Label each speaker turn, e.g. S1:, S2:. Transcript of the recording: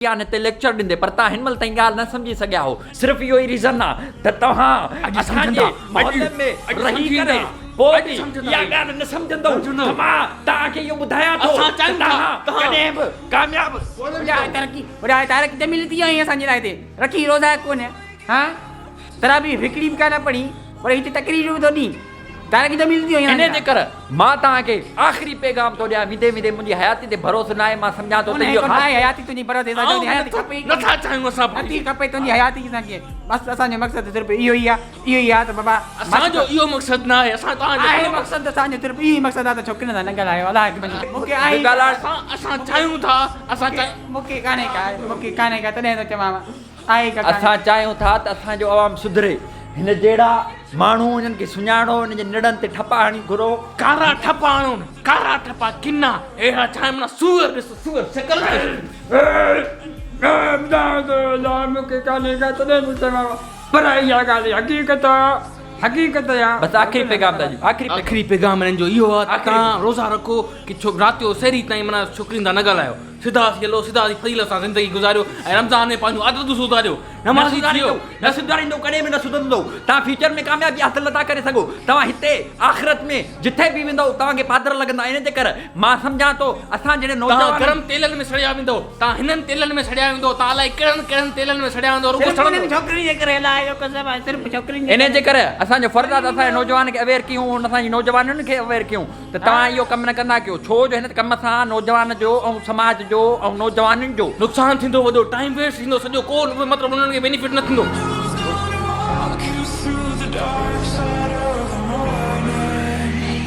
S1: آهن هتي ليڪچر ڏيندي پر توهان هن مهل تائين ڳالهه نه سمجهي سگهيا آهو صرف اهو ئي ريزن آهي ته توهان اسان جي محلي ۾ رهي ڪري پوء به اها ڳالهه نه سمجهندؤ ته مان توهان کي اهو ٻڌايان ٿو ته توهان ڪڏهن به ڪامياب
S2: ترقي ترقي ته ملي ٿي آهي اسان جي لاء هتي رکي روزا ڪونه ها ترابي هڪڙي به ڪانه پڙهي پر هتي تقريرون ٿو ڏين. ترقي ته ملندي هئي
S1: انهيء جي ڪري مان توهان کي آخري پيغام ٿو ڏيان، ويندي ويندي منهنجي حياتي تي ڀروسو ناهي، مان سمجهان ٿو ته اهو
S2: ناهي حياتي تنهنجي ڀروسي سان تنهنجي حياتي کپي ئي
S3: نٿا چاهيون اسان
S2: نٿي کپي تنهنجي حياتي اسان کي بس اسان جو مقصد صرف اهو ئي آهي اهو ئي آهي ته بابا
S3: اسان جو اهو مقصد ناهي اسان توهان جو
S2: آهي مقصد اسان جو صرف اهو ئي مقصد آهي ته ڇوڪرين سان نه ڳالهايو الله مون کي آهي
S3: اسان چاهيون ٿا اسان
S2: مون کي ڪانهي ڪا مون کي ڪانهي ڪا تڏهن ٿو چوان
S1: اسان چاهيون ٿا ته اسان جو عوام سڌري. هن جهڙا ماڻهو انهن کي سڃاڻو، انهن جي نڙن تي ٺپا هڻي گهرو.
S3: ڪارا ٺپا هڻو نه، ڪارا ٺپا ڪنا اهڙا ڇا معنيٰ سوئر ڏس سوئر شڪل ڏس.
S1: بس آخري پيغام ٿا ڏيون آخري پيغام.
S3: آخري پيغام هنن جو اهو آهي ته توهان روزا رکو ڪي ڇو رات جو سحري تائين معنيٰ ڇوڪرين سان نه ڳالهايو. سڌا ٿي هلو، سڌا ٿي فضيلت سان زندگي گذاريو ۽ رمضان ۾ پنهنجون عادتون سڌاريو، نمازي ٿيو.
S1: نه سڌاريندو، ڪڏهن به نه سڌرندو. توهان فيوچر ۾ ڪاميابي حاصل نٿا ڪري سگهو. توهان هتي آخرت ۾ جٿي به ويندؤ توهان کي پادر لڳندا. ان جي ڪري مان سمجهان ٿو اسان جهڙي
S3: توهان
S1: نوجوانن.
S3: گرم تيلن ۾ سڙيا ويندؤ، توهان هنن تيلن ۾ سڙيا ويندؤ، توهان الائي ڪهڙن ڪهڙن تيلن ۾ سڙيا ويندؤ، رڳو
S2: صرف انهن
S3: سڙندؤ.
S2: ڇوڪرين جي ڪري الله جو قسم آهي صرف ڇوڪرين جي
S1: ان جي ڪري اسان جو فرض آهي ته اسان جي نوجوانن کي اويئر ڪيون ۽ اسان جي نوجوانن کي اويئر ڪيون. ته توهان اهو ڪم نه ڪندا ڪيو ڇو جو هن ڪم سان نوجوان جو ۽ سماج جو ۽ نوجوانن جو.
S3: نقصان ٿيندو وڏو ٽائيم ويسٽ ٿيندو سڄو ڪو مطلب انهن کي بينيفٽ نه ٿيندو.
S4: Walk you through the dark.